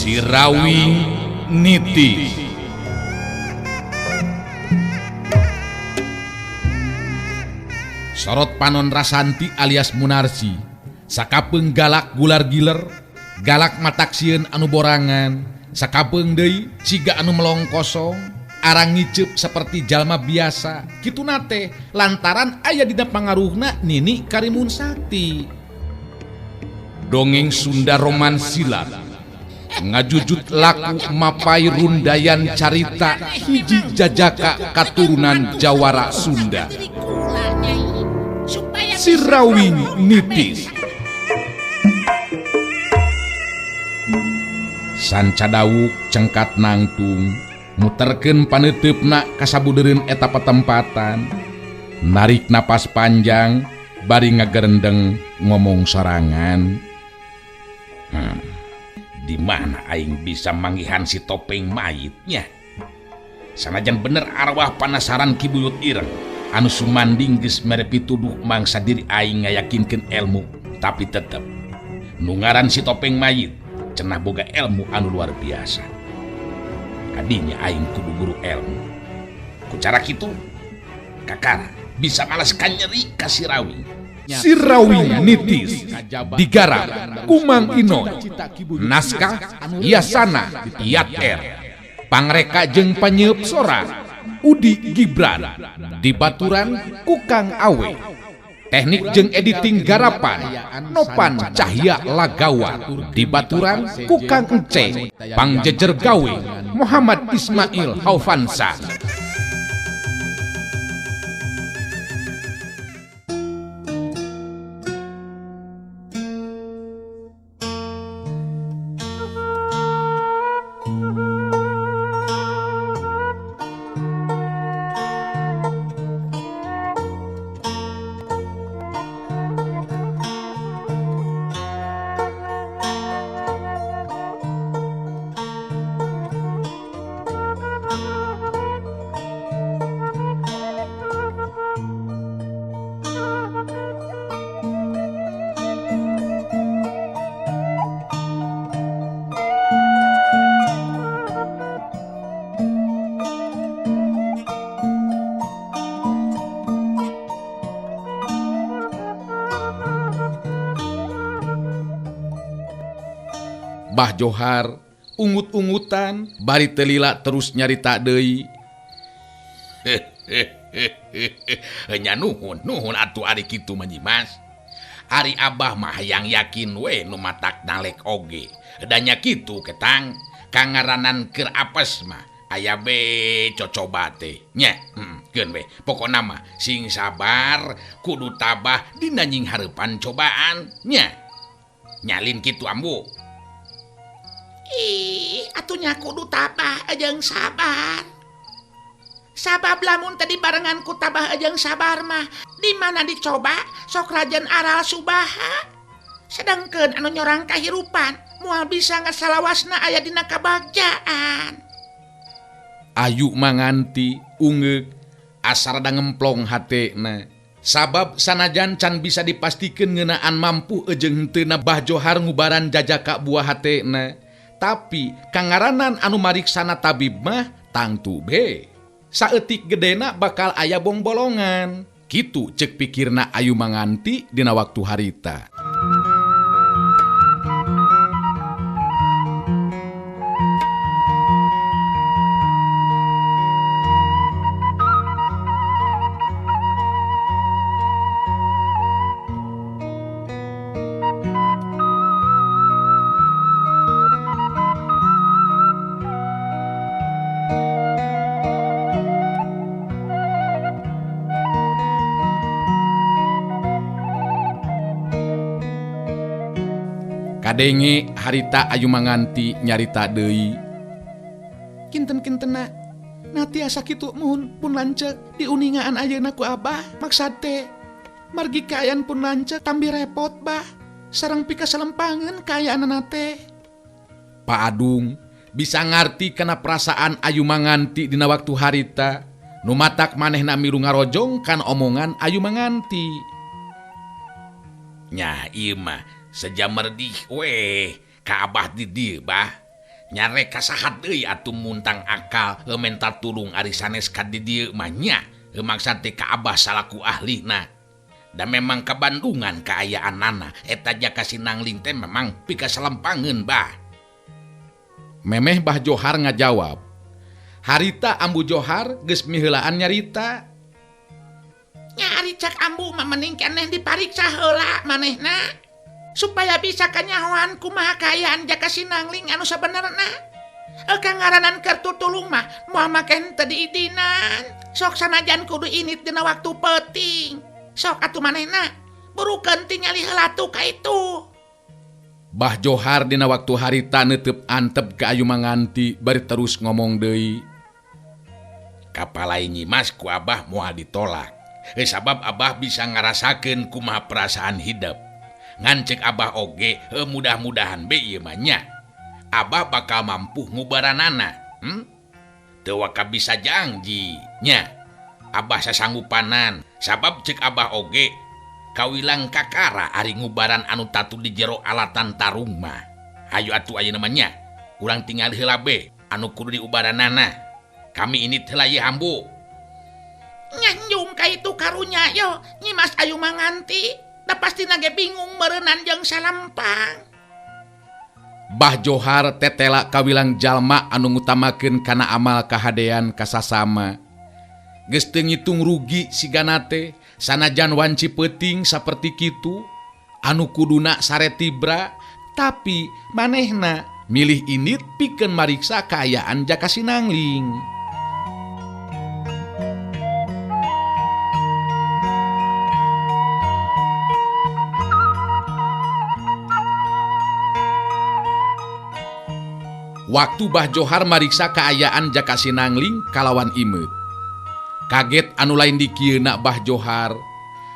Sirawing Nitis. Sorot panon Rasanti alias Munarsi sakapeung galak gular giler, galak matak sieun anu borangan, sakapeung deui siga anu melong kosong, arang ngiceup seperti jalma biasa. Kituna teh lantaran aya dina pangaruhna Nini Karimun Sakti. Dongeng Sunda Roman Silat ngajujut laku mapai rundayan carita hiji jajaka katurunan Jawara Sunda. Sirawing Nitis. Sanca dawuk cengkat nangtung muterkeun paneuteup ka sabudeureun eta patempatan, narik napas panjang bari ngagerendeng ngomong sorangan. Di mana aing bisa manggihan si topeng mayitnya? Sanajan bener arwah panasaran Ki Buyut Ireng anu sumanding geus mere pituduh mangsa diri aing ngayakinkeun ilmu, tapi tetep nu ngaran si topeng mayit cenah boga ilmu anu luar biasa. Kadinya aing kudu guru ilmu. Ku cara kitu kakara bisa malas kanyeri ka Sirawing. Sirawing Nitis digarap Kumang Inoy, naskah Yasana Yat R, pangreka jeung panyeup sora Udi Gibran, dibaturan Kukang Awe, teknik jeung editing garapan Nopan Cahya Lagawa, dibaturan Kukang Ence, pangjejer gawe Muhammad Ismail Haufansa. Bah Johar ungut-ungutan bari telila terus nyarita deui. Nya nuhun nuhun atuh ari kitu mah Nyimas. Ari abah mah hayang yakin we nu matak nalek oge. Da nya kitu ketang kangaranan keur apes mah aya be cocoba teh nya. Keun we pokona mah sing sabar kudu tabah dina nying hareupan cobaan nya. Nyalin kitu ambu. Ih, atunya kudu tabah jeung sabar. Sabab lamun tadi barengan ku tabah jeung sabar mah, di mana dicoba sok rajan aral subaha. Sedangkeun anu nyorang kahirupan moal bisa ngasalawasna aya dina kabagjaan. Ayu manganti ungeuk asarada ngemplong hatena. Sabab sanajan can bisa dipastikeun ngeunaan mampu jeung henteu Bah Johar ngubaran jajaka buah hatena. Tapi kangaranan anu mariksana tabib mah tangtu be. Saeutik gedena bakal aya bongbolongan. Kitu ceuk pikirna Ayu Manganti dina waktu harita. Kadenge harita Ayu Manganti nyarita deui. Kinten-kintena natiasa kitu muhun pun lanceuk diuningaan ayeuna ku abah maksad teh margi kaayaan pun lanceuk tambih repot bah sareng pikasalempangeun kaayaanna teh. Pak Adung bisa ngarti kana perasaan Ayu Manganti dina waktu harita nu matak manehna milu ngarojong kan omongan Ayu Manganti. Nya ieu mah seja merdih weh ka abah di dieu bah. Nyarek ka saha deui atuh muntang akal menta tulung ari sanes ka di dieu mah nya. Maksad teh ka Abah salaku ahlina. Da memang kabandungan kaayaanana eta Jaka Sinangling teh memang pikasalempangeun bah. Memeh Bah Johar ngajawab. Harita Ambu Johar geus miheulaan nyarita. Nya ari cak Ambu mah mending keneh dipariksa heula manehna supaya bisa kanyahoan kumaha kaayaan Jaka Sinangling anu sabenerna. Ka ngaranan keur tutulung mah moal make henteu diidinan. Sok sanajan kudu init dina waktu peuting. Sok atuh manehna burukeun tingali heula tuh ka itu. Bah Johar dina waktu harita neuteup antep ka Ayu Manganti bari terus ngomong deui. Kapalai Nyimas ku Abah moal ditolak. Sabab Abah bisa ngarasakeun kumaha perasaan hidup. Ngan cek Abah oge mudah-mudahan be ieu mah nya. Abah bakal mampu ngubaranana. Teu waka bisa janji nya. Abah sasanggupanan sabab cek Abah oge kawilang kakara ari ngubaran anu tatu di jero alatan tarung mah. Hayu atuh ayeuna mah nya. Urang tingali heula be anu kudu diubaranana. Kami ini heula ieu ambu. Nyanjung ka itu karunya yo Nyimas Ayu Manganti. Da pastina ge bingung meureunnan jeung salempang. Bah Johar tetela kawilang jalma anu ngutamakeun kana amal kahadean kasasama. Geus teu ngitung rugi sigana teh sanajan wanci peuting saperti kitu anu kuduna sare tibra tapi manehna milih init pikeun mariksa kaayaan Jaka Sinangling. Waktu Bah Johar mariksa kaayaan Jaka Sinangling kalawan imeut. Kaget anu lain dikieuna Bah Johar.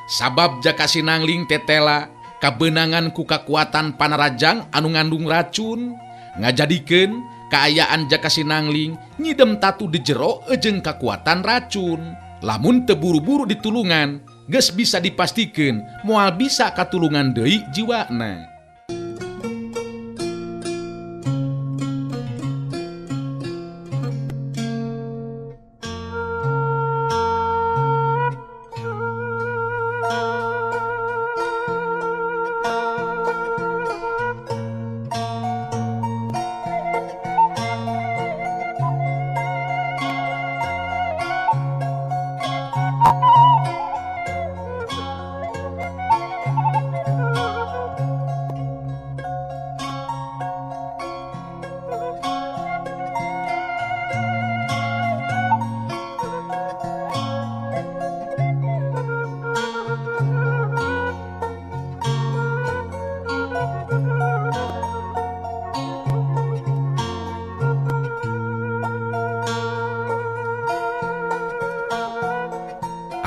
Sabab Jaka Sinangling tetela kabeunangan ku kakuatan panarajang anu ngandung racun ngajadikeun kaayaan Jaka Sinangling nyidem tatu di jero jeung kakuatan racun. Lamun teu buru-buru ditulungan, geus bisa dipastikeun moal bisa katulungan deui jiwana.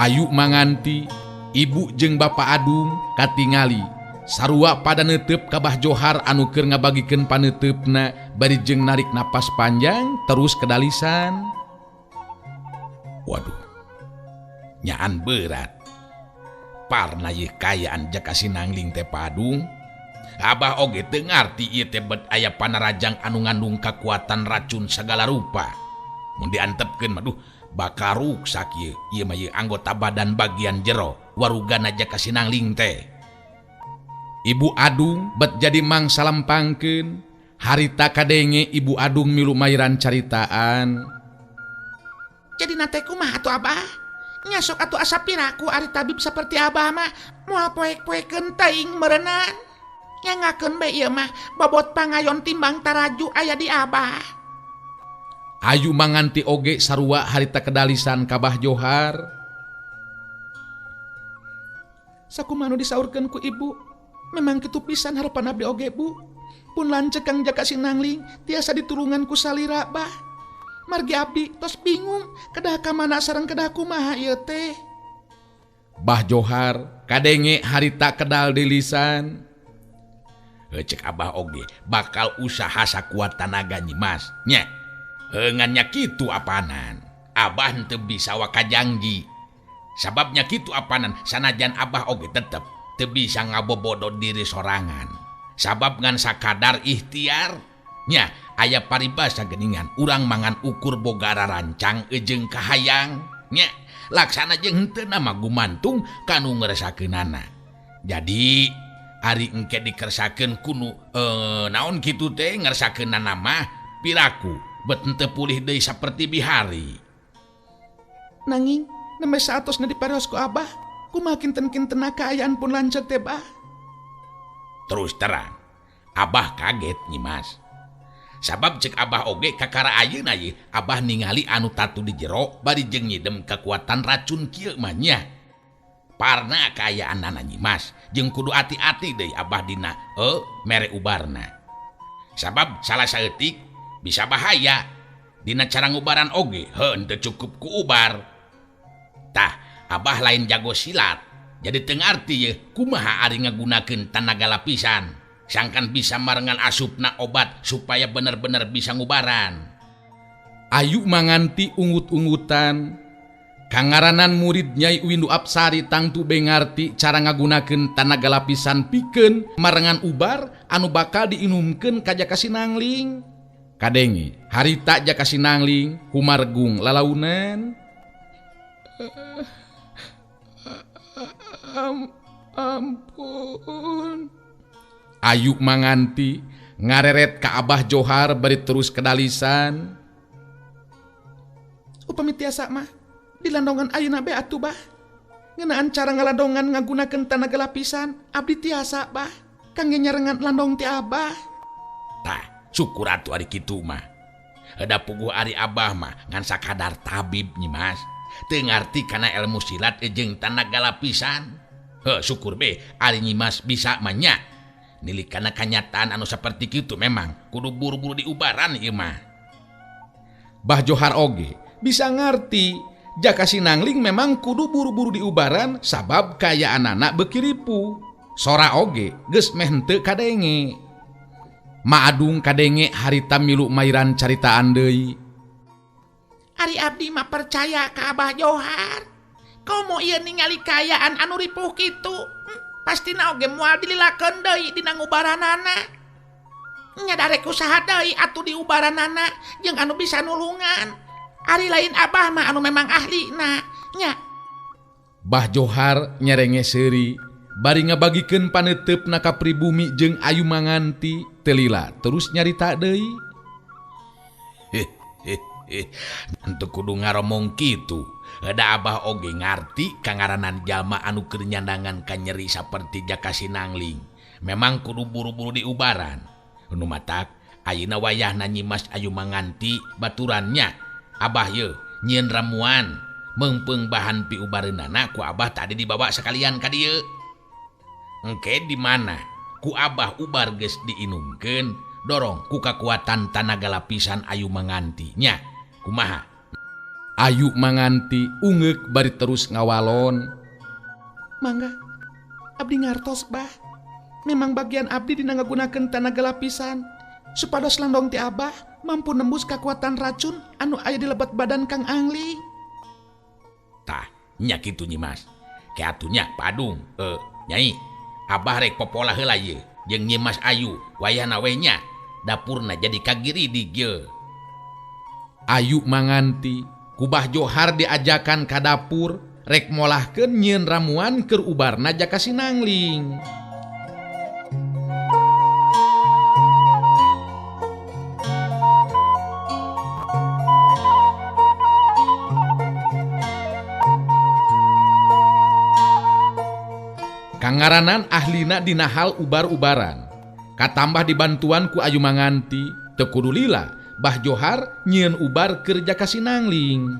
Ayu Manganti, ibu jeung Bapak Adung katingali sarua pada neuteup ka Bah Johar anu keur ngabagikeun paneuteupeuna bari jeung narik napas panjang terus kedalisan. Waduh, nyaan berat. Parna ieu kaayaan Jaka Sinangling teh Padung. Abah oge teu ngarti ieu teh bet aya panarajang anu ngandung kakuatan racun sagala rupa. Mun diantepkeun mah duh bakal ruksak ieu. Ieu mah ieu anggota badan bagian jero warugana Jaka Sinangling teh. Ibu Adung bet jadi mangsa lempangkeun. Harita kadenge Ibu Adung milu mairan caritaan. Jadi nate kumaha atuh Abah? Nya sok atuh asa piraku ari tabib saperti Abah mah moal poek-poekeun teuing meureunnan. Nyangakeun bae ieu mah bobot pangayon timbang taraju aya di Abah. Ayu Manganti oge sarua harita kedalisan ka Bah Johar. Sakumaha nu disaurkeun ku ibu, memang kitu pisan harapan abdi oge bu. Pun lanceuk Kang Jaka Sinangling tiasa ditulungan ku salira bah. Margi abdi tos bingung kedah ka mana sareng kedah kumaha ieu teh. Bah Johar kadenge harita kedal di lisan. Cek Abah oge bakal usaha sakuat tanaga Nyimas nya. Ngannya kitu apanan. Abah henteu bisa wakajangji. Sababnya kitu apanan sanajan Abah oge tetep teu bisa ngabobodo diri sorangan. Sabab ngan sakadar ikhtiar nya Aya paribasa geningan urang mangan ukur boga rarancang jeung kahayang nya laksana jeung henteu mah gumantung kanu ngeresakeunana. Jadi ari engke dikersakeun kunu naon kitu teh ngeresakeunana mah piraku bet henteu pulih deui saperti bihari. Nanging nembe saatosna diparios ku Abah, kumaha kinten-kintena kaayaan pun lanceuk teh Bah. Terus terang Abah kaget Nyimas. Sabab cek Abah oge kakara ayeuna ye Abah ningali anu tatu di jero bari jeung nyidem kekuatan racun kieu mah nya. Parna kaayaanana Nyimas jeung kudu ati-ati deui Abah dina mere ubarna. Sabab salah saeutik bisa bahaya dina cara ngubaran oge henteu cukup ku ubar. Tah Abah lain jago silat jadi teu ngarti ye kumaha ari ngagunakeun tanaga lapisan. Sangkan bisa marengan asupna obat supaya bener-bener bisa ngubaran. Ayu manganti ungut-ungutan. Kangaranan murid Nyai Windu Apsari tangtu bengarti cara ngagunakeun tanaga lapisan pikeun marengan ubar anu bakal diinumkeun ka Jaka Sinangling. Kadenge harita Jaka Sinangling humargung lalaunan. Ampun. Ayu manganti ngareret ka Abah Johar bari terus kedalisan. Upami tiasa mah dilandongan ayeuna be atuh Bah. Ngeunaan cara ngalandongan ngagunakeun tanaga lapisan abdi tiasa Bah. Kangge nyarengan landong ti Abah. Tah, syukur atuh ari kitu mah. Heuda puguh ari Abah mah ngan sakadar tabib Nyimas. Teu ngarti kana ilmu silat jeung tanaga lapisan. Heuh, syukur be ari Nyimas bisa mah nya. Nilik kana kanyataan anu saperti kitu memang kudu buru-buru diubaran ieu mah. Bah Johar oge bisa ngarti Jaka Sinangling memang kudu buru-buru diubaran sabab kaayaanana beuki ripuh. Sora oge geus meh henteu kadenge. Maadung kadenge harita milu mairan caritaan deui. Ari abdi mah percaya ka Abah Johar. Komo ieu ningali kaayaan anu ripuh kitu. Pastina oge moal dililakeun deui dina ngubaranana. Nya darek usaha deui atuh diubaranana jeung anu bisa nulungan. Ari lain Abah mah anu memang ahlina nya. Bah Johar nyerenge seuri bari ngabagikeun paneuteup na ka pribumi jeung Ayu Manganti teu lila terus nyarita deui. Henteu kudu ngaromong kitu. Heuda Abah oge ngarti kangaranan jalma anu keur nyandangan ka nyeri saperti Jaka Sinangling. Memang kudu buru-buru diubaran. Nu matak ayeuna wayahna Nyimas Ayu Manganti baturannya. Abah ye nyieun ramuan meungpeung bahan piubareunana ku Abah tadi dibawa sekalian ka dieu. Engke di mana ku Abah ubar geus diinumkeun dorong ku kakuatan tanaga lapisan Ayu Manganti nya. Kumaha? Ayu Manganti ungeuk bari terus ngawalon. Mangga abdi ngartos Bah. Memang bagian abdi dina ngagunakeun tanaga lapisan supados landong ti Abah mampu nembus kekuatan racun anu aya di lebet badan Kang Angling. Tah, nya kitu Nyimas. Ke atunya Padung, Nyai, Abah rek popola heula ieu jeung Nyimas Ayu wayahna we nya dapurna jadi kagiridig ye. Ayu Manganti ku Bah Johar diajakan ka dapur rek molahkeun nyieun ramuan keur ubarna Jaka Sinangling. Kangaranan ahlina dina hal ubar-ubaran. Katambah dibantuan ku Ayu Manganti teu kudu lila Bah Johar nyieun ubar keur Jaka Sinangling.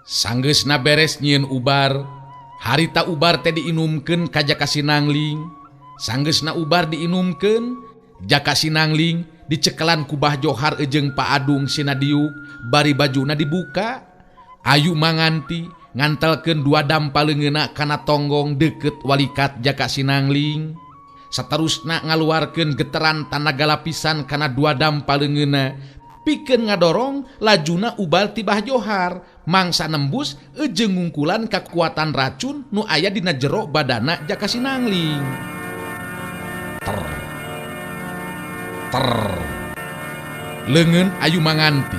Sanggeusna beres nyieun ubar, harita ubar teh diinumkeun ka Jaka Sinangling. Sanggeusna ubar diinumkeun, Jaka Sinangling dicekelan ku Bah Johar jeung Pak Adung sinadiuk bari bajuna dibuka. Ayu Manganti ngantelkeun dua dampa leungeunna kana tonggong deukeut walikat Jaka Sinangling. Saterusna ngaluarkeun geteran tanaga lapisan kana dua dampa leungeunna pikeun ngadorong lajuna ubal ti Bah Johar mangsa nembus jeung ngungkulan kakuatan racun nu aya dina jero badana Jaka Sinangling. Ter ter Leungeun Ayu Manganti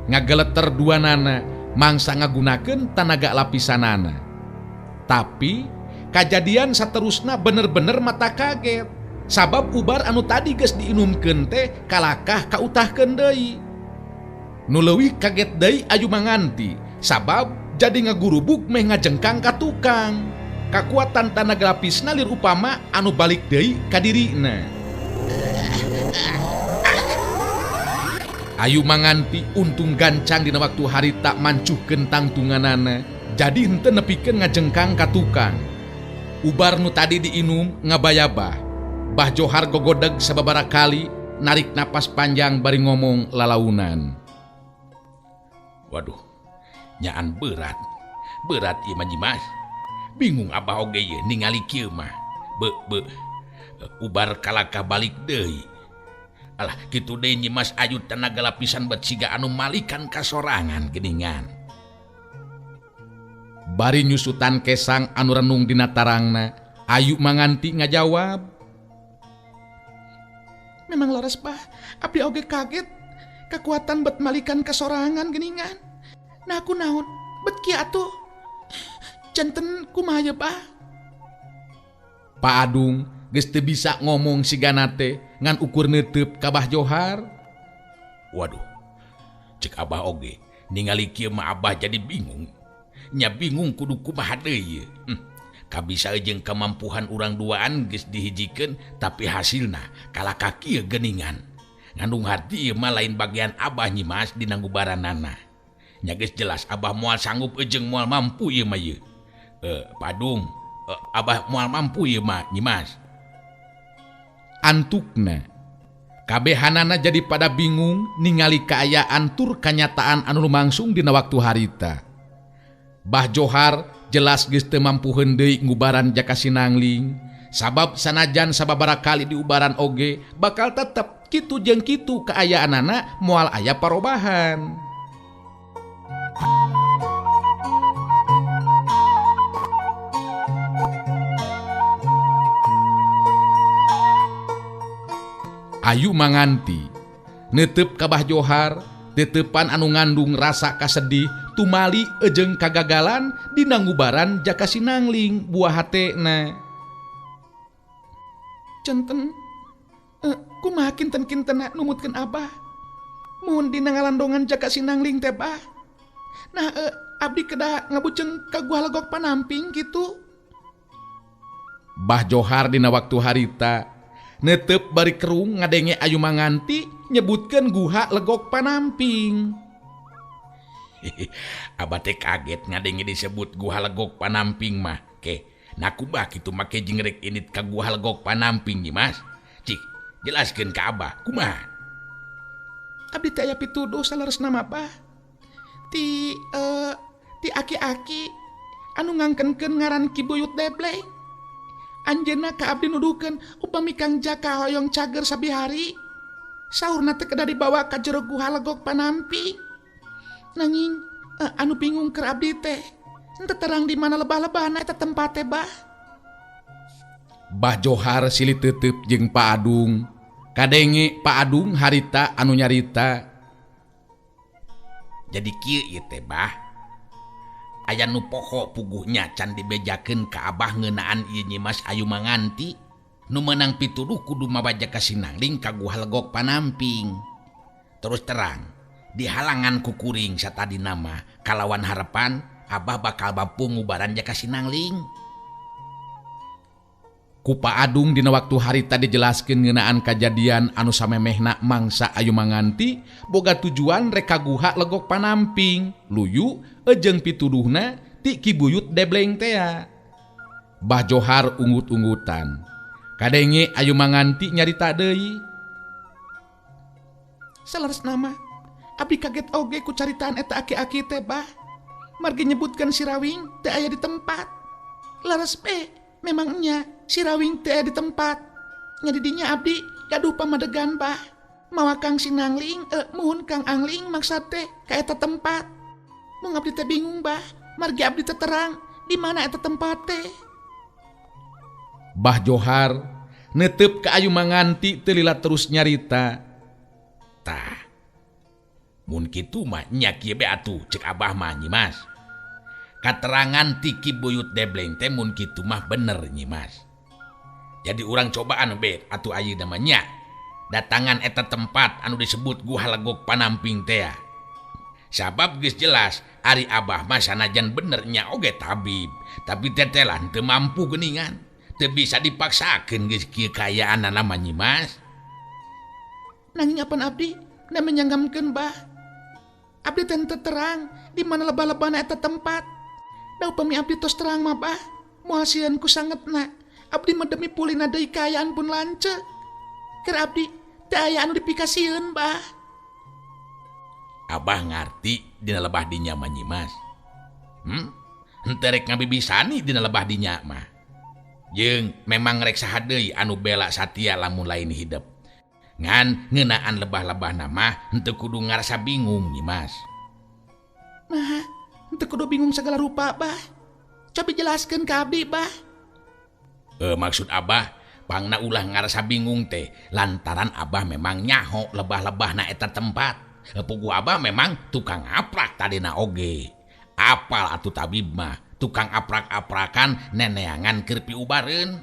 ngageleter duanana mangsa ngagunakeun tanaga lapisanana. Tapi kajadian saterusna bener-bener mata kaget. Sabab ubar anu tadi geus diinumkeun teh kalakah kautahkeun deui. Nu leuwih kaget deui Ayu Manganti sabab jadi ngagurubug meh ngajengkang ka tukang. Kakuatan tanaga lapisna lir upama anu balik deui ka dirina. Ayu Manganti untung gancang dina waktu harita mancuhkeun tangtunganana, jadi henteu nepikeun ngajengkang ka tukang. Ubar nu tadi diinum ngabayabah. Bah Johar gogodeg sababaraha kali, narik napas panjang bari ngomong lalaunan. Waduh, nyaan berat. Berat ieu mah Nyimas. Bingung abah oge ye ningali kieu mah. Be ubar kalakah balik deui. Alah kitu deui Nyimas Ayu tenaga lapisan bet siga anu malikan kasorangan geuningan. Bari nyusutan kesang anu renung dina tarangna, Ayu Manganti ngajawab. Memang leres bah, abdi oge kaget kekuatan bet malikan kasorangan geuningan. Nah aku naon bet kieu atuh. Janten kumaha ye bah? Pak Adung geus teu bisa ngomong sigana teh ngan ukur neuteup ka Bah Johar. Waduh, cek abah oge ningali kieu mah abah jadi bingung. Nya bingung kudu kumaha deui. Kabisa jeung kemampuan urang duaan geus dihijikeun tapi hasilna kalakah kieu geuningan. Ngandung hati ieu mah lain bagian abah Nyimas dina ngubaranana. Nya geus jelas abah moal sanggup jeung moal mampu ieu mah ieu. Padung, abah moal mampu ieu mah Nyimas. Antukna kabehanana jadi pada bingung ningali kaayaan tur kanyataan anu lumangsung dina waktu harita. Bah Johar jelas geus teu mampuheun deui ngubaran Jaka Sinangling, sabab sanajan sababaraha kali diubaran oge bakal tetep kitu jeung kitu kaayaanana moal aya parobahan. Ayu Manganti netep ka Bah Johar, teteupan anu ngandung rasa kasedih tumali ejeng kagagalan dina ngubaran Jaka Sinangling buah hatena. Centen, kumaha kinten-kintena numutkeun abah? Mun dina ngalandongan Jaka Sinangling teh bah. Nah, abdi kedah ngabuceng ka Gua Legok Panamping kitu. Bah Johar dina waktu harita netep bari kerung ngadenge Ayu Manganti nyebutkeun Guha Legok Panamping. Abah teh kaget ngadenge disebut Guha Legok Panamping mah. Ke, nah kubah kitu make jeung rek init ka Guha Legok Panamping Nyimas. Cik, jelaskeun ka abah, kumaha? Abdi teh aya pituduh saleresna mah bah. Ti ti aki-aki anu ngangkenkeun ngaran Ki Buyut Debleng. Anjeunna ka abdi nuduhkeun upami Kang Jaka hoyong cager sabihari. Saurna teh kedah dibawa ka jero Guha Legok Panamping. Nanging anu bingung keur abdi teh henteu terang di mana lebah-lebahna eta tempat teh bah. Bah Johar silih teuteub jeung Pak Adung. Kadenge Pak Adung harita anu nyarita. Jadi kieu ieu teh bah. Aya nu poho puguhnya can dibejakeun ka abah ngeunaan ieu Nyimas Ayu Manganti. Nu meunang pituduh kudu mawa Jaka Sinangling ka Guha Legok Panamping. Terus terang dihalangan ku kuring satadina mah kalawan harapan abah bakal mampu ngubaran Jaka Sinangling. Ku Pak Adung dina waktu harita dijelaskeun ngeunaan kajadian anu samemehna mangsa Ayu Manganti boga tujuan rek ka Guha Legok Panamping luyu ejeng pituduhna ti Ki Buyut Debleng tea. Bah Johar unggut-unggutan. Kadenge Ayu Manganti nyarita deui. Saleresna mah abdi kaget oge ku caritaan eta aki-aki teh bah. Margi nyebutkeun si Rawing teu aya di tempat. Leres be memang nya si Rawing teu aya di tempat. Nya di dinya abdi gaduh pamadegan bah. Mawa Kang Sinangling muhun Kang Angling maksad teh ka eta tempat. Mung abdi teh bingung bah, margi abdi teh terang di mana eta tempat teh. Bah Johar netep ka Ayu Manganti teu lila terus nyarita. Tah, Mun kitu mah nya kieu be atuh cek Abah mah Nyimas. Katerangan ti Ki Buyut Debleng teh mun kitu mah bener Nyimas. Jadi urang cobaan be atuh ayeuna mah nya. Datangan eta tempat anu disebut Guha Legok Panamping teh. Sabab geus jelas ari Abah mah sanajan bener nya oge tabib, tapi tetelan teu mampu geuningan. Teu bisa dipaksakeun geus kieu kaayaanna mah Nyimas. Nanging apan abdi na menyanggamkeun bah. Abdi teh teu terang di mana lebah-lebahna eta tempat. Da upami abdi tos terang mah bah, moal sieun ku sangetna. Abdi mah demi pulihna deui kaayaan pun lanceuk. Keur abdi teu aya anu dipikasieun bah. Abah ngarti dina lebah dinya mah Nyimas. Henteu rek ngabibisani dina lebah dinya mah. Jeung memang rek saha deui anu bela satia lamun lain hidep. Ngan ngeunaan lebah-lebahna mah henteu kudu ngarasa bingung Nyimas. Nah, henteu kudu bingung segala rupa bah. Cobi jelaskeun ka abdi bah. Maksud Abah pangna ulah ngarasa bingung teh lantaran Abah memang nyaho lebah-lebahna eta tempat. Puguh Abah memang tukang aprak tadina oge. Apal atuh tabib mah tukang aprak-aprakan neneangan keur piubareun.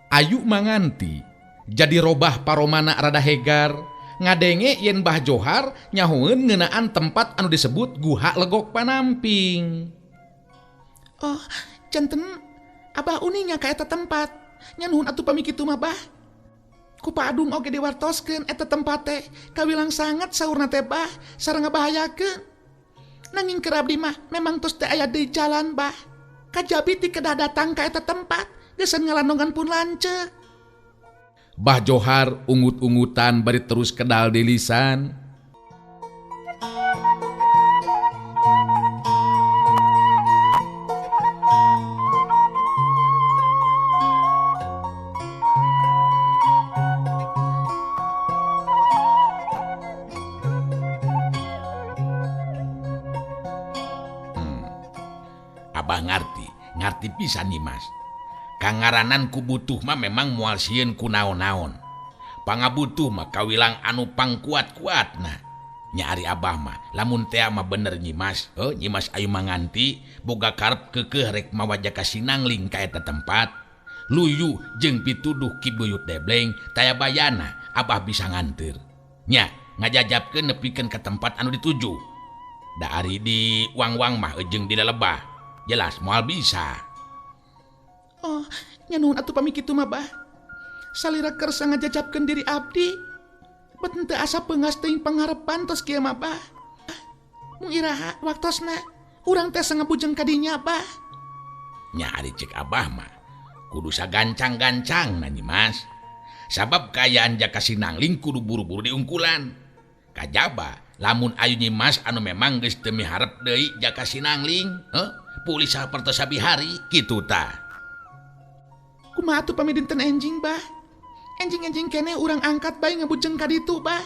Ayu manganti jadi robah paromana rada hegar ngadenge yen Bah Johar nyahoeun ngeunaan tempat anu disebut Guha Legok Panamping. Oh, janten Abah uninga ka eta tempat. Nya nuhun atuh pami kitu mah bah. Ku Pak Adung oge diwartoskeun eta tempat teh kawilang sangat saurna teh bah sareng ngabahayakeun. Nanging keur abdi mah memang tos teu aya deui jalan bah. Kajabi ti kedah datang ka eta tempat geus ngalandongan pun lanceuk. Bah Johar ungut-ungutan bari terus kedal di lisan. Abah ngarti pisan Nyimas. Kangaranan ku butuh mah memang moal sieun ku naon-naon. Pangabutuh mah kawilang anu pangkuat-kuatna. Nya ari Abah mah lamun tea mah bener Nyimas, heuh Nyimas ayu manganti boga karep keukeuh rek mawa Jaka Sinangling ka eta tempat. Luyu jeung pituduh Ki Buyut Debleng taya bayana Abah bisa nganteur. Nya ngajajabkeun nepikeun ka tempat anu dituju. Da ari di wang-wang mah jeung di lelebah. Jelas moal bisa. Oh, nya nuhun atuh pami kitu mah bah. Salira kersa ngajajabkeun diri abdi. Bet henteu asa peungas teuing pangharepan tos kieu mah bah. Mung iraha waktosna urang teh sangabujeng ka dinya bah. Nya ari cek Abah mah kudu sagancang-gancang na Nyimas. Sabab kaayaan Jaka Sinangling kudu buru-buru diungkulan. Kajaba lamun ayu Nyimas anu memang geus teu miharep deui Jaka Sinangling, heuh? Pulih sapertos sabihari kitu tah. Kumaha atuh pami dinten enjing bah? Enjing-enjing kene urang angkat bae ngabujeng ka ditu bah.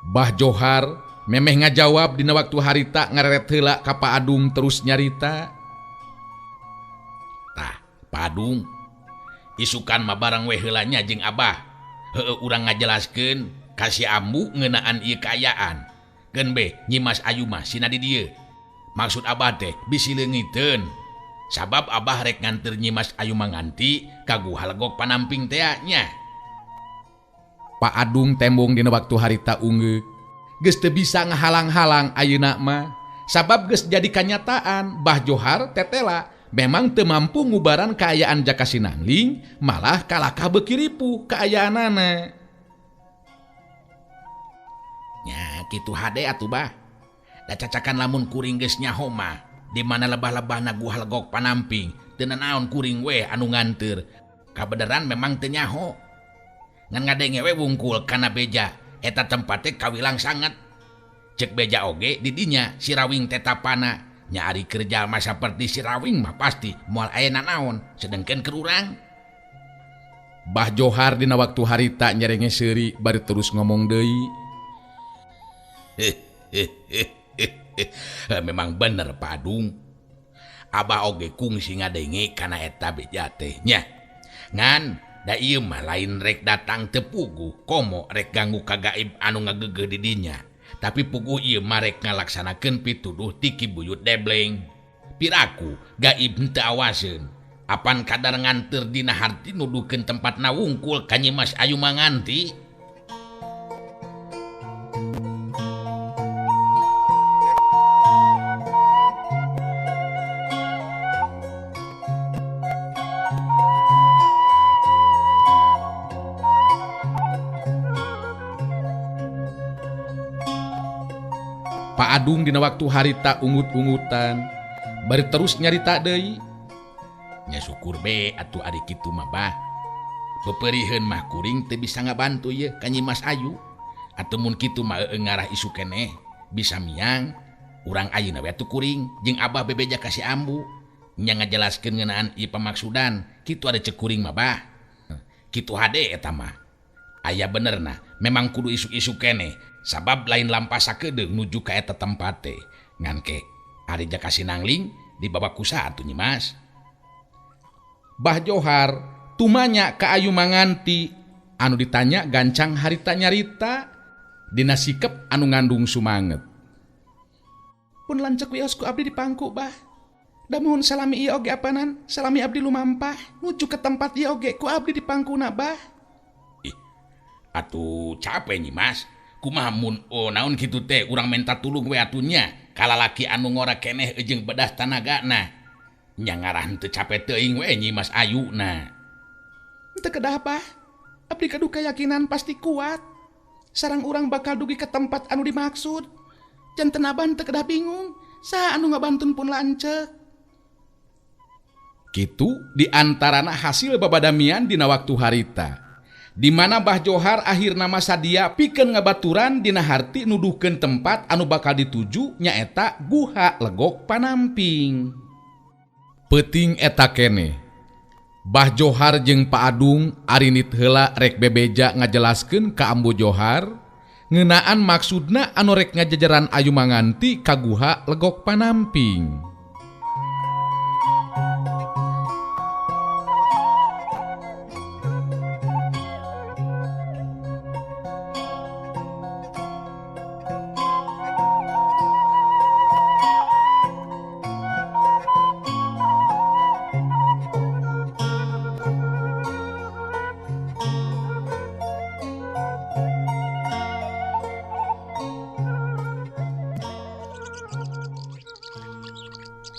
Bah Johar memeh ngajawab dina waktu harita ngareret heula ka Pak Adung terus nyarita. Tah, Pak Adung isukan mah barang we heula nya jeung Abah. Heueuh urang ngajelaskeun ka si Ambu ngeunaan ieu kaayaan. Keun be Nyimas ayu mah sina di dieu. Maksud Abah teh bisi leungiteun. Sabab Abah rek nganter Nyimas Ayu Manganti ka Guha Legok Panamping teh nya. Pak Adung tembong dina waktu harita ungeuk. Geus teu bisa ngahalang-halang ayeuna mah. Sabab geus jadi kanyataan Bah Johar tetela memang teu mampu ngubaran kaayaan Jaka Sinangling, malah kalakah beuki ripuh kaayaanana. Nya kitu hade atuh bah. Da cacakan lamun kuring geus nyaho mah di mana lebah-lebahna Guha Legok Panamping teu nanaon kuring we anu nganteur. Kabeneran memang teu nyaho. Ngan ngadenge we wungkul kana beja eta tempat teh kawilang sangat. Cek beja oge di dinya si Rawing teh tapana. Nya ari keur jalma saperti si Rawing mah pasti moal aya nanaon sedengkeun keur urang. Bah Johar dina waktu harita nyerenge seuri bari terus ngomong deui. Memang bener Pak Adung. Abah oge kungsi ngadenge kana eta beja teh nya. Ngan Da ieu mah lain rek datang teu puguh komo rek ganggu ka gaib anu ngageugeuh di dinya. Tapi puguh ieu mah rek ngalaksanakeun pituduh ti Ki Buyut Debleng. Piraku gaib henteu awaseun. Apan kadar nganteur dina harti nuduhkeun tempatna wungkul ka Nyi Mas Ayu Manganti. Pak Adung dina waktu harita ungut-ungutan bari terus nyarita deui. Nya syukur be atuh ari kitu mah bah. Peperiheun mah kuring teu bisa ngabantu ieu ka Nyi Mas Ayu. Atuh mun kitu mah eueuh ngarah isu keneh bisa miang urang ayeuna we atuh kuring jeung abah bebeja ka si ambu. Nya ngajelaskeun ngeunaan ieu pamaksudan kitu ada cek kuring mah bah. Kitu hade eta mah. Aya benerna memang kudu isu-isu keneh. Sabab lain lampah sakedeung nuju ka eta tempat teh. Ngan ke ari Jaka Sinangling dibawa ku saha atuh Nyi Mas. Bah Johar tumanya ka Ayu Manganti anu ditanya gancang harita nyarita dina sikep anu ngandung sumanget. Pun lanceuk wios ku abdi dipangku bah. Da muhun salami ieu oge apanan, salami abdi lumampah nuju ke tempat ieu oge ku abdi dipangkuna bah. Ih, atuh capek Nyi Mas. Kumaha mun oh naon kitu teh urang menta tulung we atunya kalalaki anu ngora keneh jeung bedas tanagana. Nya ngarah henteu capek teuing we Nyi Mas Ayu na. Henteu kedah bah. Abdi kaduh keyakinan pasti kuat. Sarang urang bakal dugi ke tempat anu dimaksud. Janten abah henteu kedah bingung saha anu ngabantun pun lanceuk. Kitu diantarana hasil babadamian dina waktu harita. Di mana Bah Johar akhirna mah sadia pikeun ngabaturan dina harti nuduhkeun tempat anu bakal dituju nyaeta Guha Legok Panamping. Peuting eta keneh. Bah Johar jeung Pak Adung arinit heula rek bebeja ngajelaskeun ka Ambu Johar ngeunaan maksudna anu rek ngajajaran Ayu Manganti ka Guha Legok Panamping.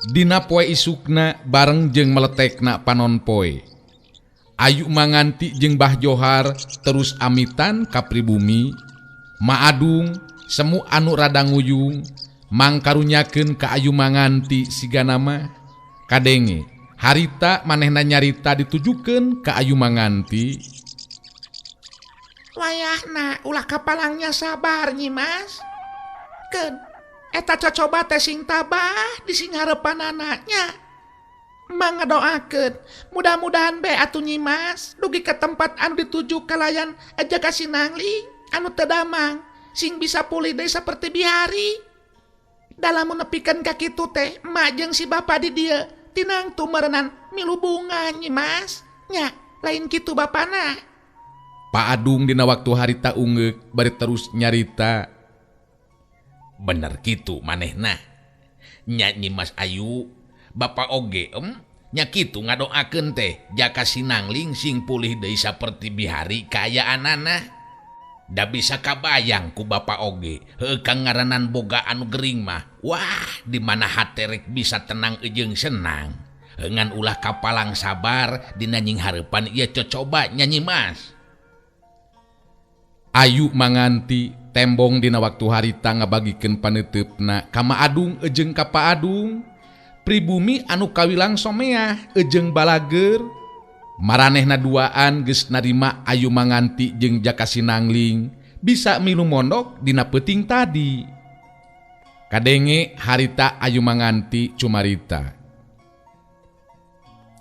Dina poe isukna bareng jeung meletekna panon poe. Ayu Manganti jeung Bah Johar terus amitan ka pribumi. Maadung semu anu rada nguyung mangkarunyakeun ka Ayu Manganti siga nama. Kadenge harita manehna nyarita ditujukeun ka Ayu Manganti. Wayahna ulah kapalangnya sabar Nyi Mas. Keun eta cocoba teh sing tabah di sing hareupanana nya. Mangadoakeun mudah-mudahan be atuh Nyi Mas dugi ke tempat anu dituju kalayan Jaka Sinangling anu teu damang sing bisa pulih deui saperti bihari. Dalam nepikeun ka kitu teh emak jeung si bapa di dieu tinang tumerenan milu bunga Nyi Mas nya lain kitu bapana. Pak Adung dina waktu harita ungeuk bari terus nyarita. Bener kitu manehna. Nya Nyi Mas Ayu, bapa oge nya kitu ngadoakeun teh Jaka Sinangling sing pulih deui saperti bihari kaayaanana. Da bisa kabayang ku bapa oge, heueuh kang ngaranan boga anu gering mah. Wah, di mana hate rek bisa tenang jeung senang. Ngan ulah kapalang sabar dina nying hareupan ieu cocoba nya Nyi Mas. Ayu Manganti tembong dina waktu harita ngabagikeun paneuteup ka Ma Adung jeung ka Pa Adung. Pribumi anu kawilang someah jeung balager. Maranehna duaan geus narima Ayu Manganti jeung Jaka Sinangling bisa milu mondok dina peuting tadi. Kadenge harita Ayu Manganti cumarita.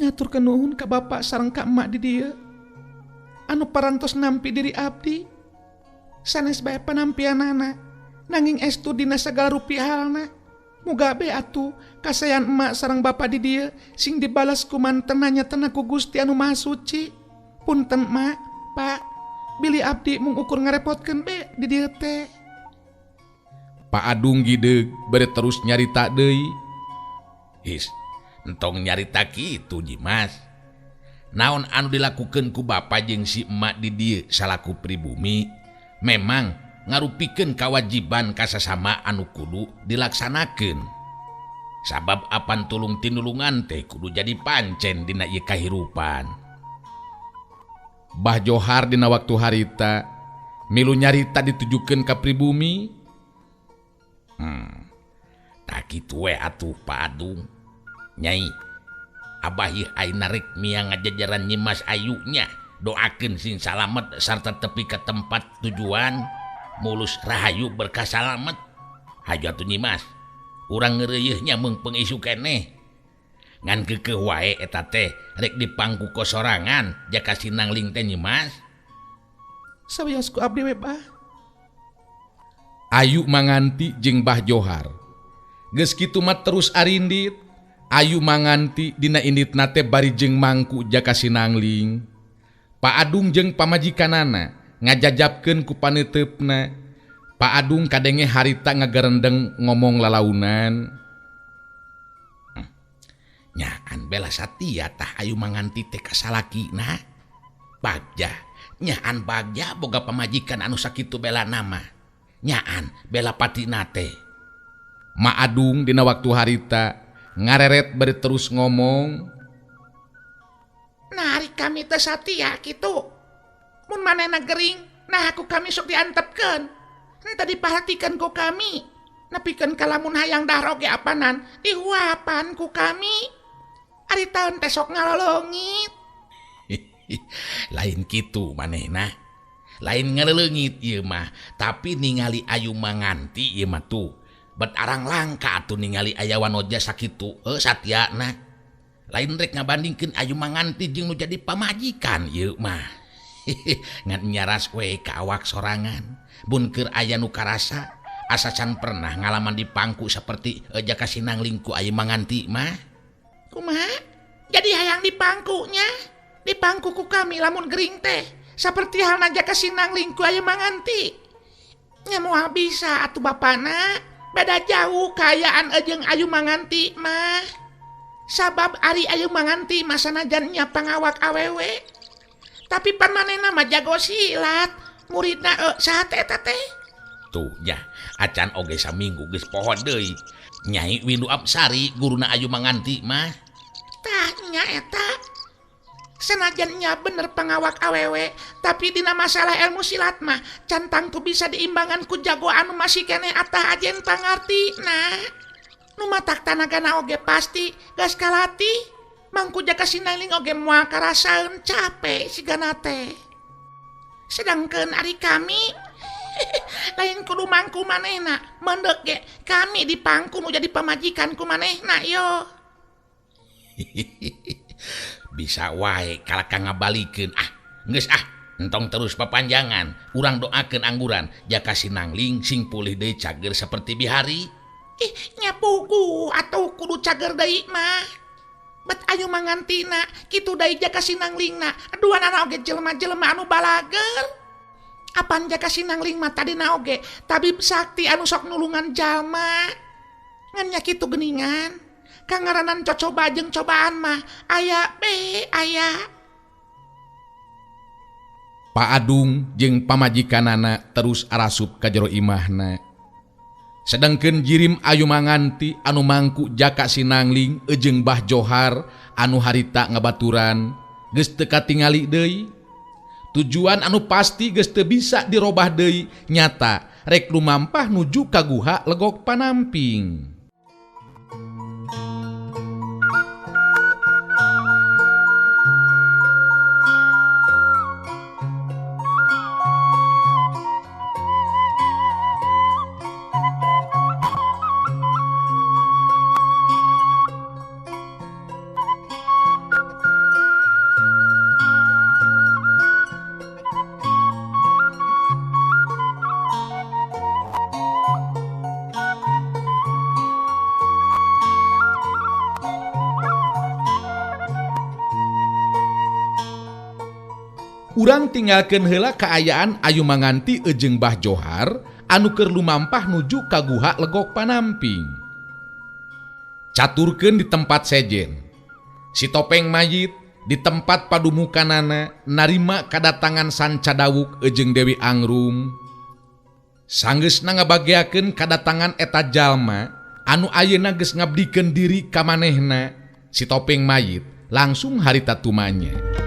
Ngaturkeun nuhun ka bapak sareng ka emak di dieu. Anu parantos nampi diri abdi. Sanes bae panampianana nanging estu dina sagala rupi halna. Muga be atuh kasayan emak sareng bapa di dieu sing dibalas ku mantenanya tena ku Gusti anu Maha Suci. Punten mak, Pak, bilih abdi mung ukur ngarepotkeun be di dieu teh. Pak Adung gideug bari terus nyarita deui. His, entong nyarita kitu Nyimas. Naon anu dilakukeun ku bapa jeung si emak di dieu salaku pribumi memang ngarupikeun kawajiban kasasama anu kudu dilaksanakeun. Sabab apan tulung tinulungan teh kudu jadi pancen dina ieu kahirupan. Bah Johar dina waktu harita milu nyarita ditujukeun ka pribumi. Tak kitu we atuh Pak Adung. Nyai, abah ieu ayeuna rek miang ngajajaran Nyimas Ayunya, doakeun sing salamet sarta tepi ka tempat tujuan, mulus rahayu berkah salamet. Hayu atuh Nyimas, urang ngeureuyeuh nya meungpeung isu keneh. Ngan keukeuh wae eta teh rek dipangku ku sorangan jaka sinangling teh Nyimas. Sawios ku abdi we bah. Ayu Manganti jeung Bah Johar. Geus kitu mah terus arindit. Ayu Manganti dina inditna teh bari jeung mangku jaka sinangling. Pak Adung jeung pamajikanana ngajajabkeun ku paneuteup-na. Pak Adung kadenge harita ngagerendeng ngomong lalaunan. Nyaan bela satia tah Ayu Manganti teh ka salakina. Bagja, nyaan bagja boga pamajikan anu sakitu bela nama. Nyaan bela patina teh. Ma Adung dina waktu harita ngareret bari terus ngomong. Nah, ari kami teh satia kitu. Mun manehna gering, nah aku kami sok diantepkeun. Henteu diperhatikeun ku kami. Nepikeun ka lamun hayang dahar oge apanan, dihuapan ku kami. Ari taun teh sok ngalolongit. Lain kitu manehna. Lain ngaleleungit ieu mah, tapi ningali Ayu Manganti ieu mah tuh. Bet arang langka atuh ningali aya wanoja sakitu satiana. Lain rek ngabandingkeun Ayu Manganti jeung nu jadi pamajikan ieu mah. Ngan nyaras we ka awak sorangan. Bun keur aya nu karasa asa can pernah ngalaman di pangku seperti jaka sinangling ku Ayu Manganti mah. Kumaha? Jadi hayang di pangkunya? Di pangku ku kami lamun gering teh seperti halna jaka sinangling ku Ayu Manganti. Nya moal bisa atuh bapana. Beda jauh kaayaan jeung Ayu Manganti mah. Sabab ari Ayu Manganti mah sanajan nya pangawak awewe. Tapi pan manehna mah jago silat, muridna saha teh eta teh? Tuh nya, acan oge saminggu geus poho deui. Nyai Windu Apsari guruna Ayu Manganti mah. Tah nya eta. Senajan nya bener pangawak awewe, tapi dina masalah ilmu silat mah can tangtu bisa diimbangan ku jago anu masih keneh atah ajen pangartina. Nu matak tanagana oge pasti geus kalatih. Mangku jaka sinangling oge moal karasaeun capek sigana teh. Sedangkeun ari kami lain kudu mangku manehna, mendek ge kami dipangku nu jadi pamajikan ku manehna yo. Bisa wae kalaka ngabalikeun. Ah, geus ah, entong terus papanjangan. Urang doakeun angguran jaka sinangling sing pulih deui cager seperti bihari. Ih, nya puguh atuh kudu cager deui mah. Bet Ayu Mangantina kitu deui jaka sinanglingna. Duanana oge jelema-jelema anu balager. Apan jaka sinangling mah tadina oge tabib sakti anu sok nulungan jalma. Ngan nya kitu geuningan. Kangaranan cocoba jeung cobaan mah aya be aya. Pak Adung jeung pamajikanana terus arasup ka jero imahna. Sedangkeun jirim Ayu Manganti anu mangku jaka sinangling jeung Bah Johar anu harita ngabaturan geus teu katingali deui. Tujuan anu pasti geus teu bisa dirobah deui, nyata rek lumampah nuju ka guha Legok Panamping. Urang tinggalkeun heula kaayaan Ayu Manganti jeung Bah Johar anu keur lumampah nuju ka Guha Legok Panamping. Caturkeun di tempat sejen. Si topeng mayit di tempat padumukanana narima kadatangan Sanca Dawuk jeung Dewi Angrum. Sanggeusna ngabageakeun kadatangan eta jalma anu ayeuna geus ngabdikeun diri ka manehna, si topeng mayit langsung harita tumanya.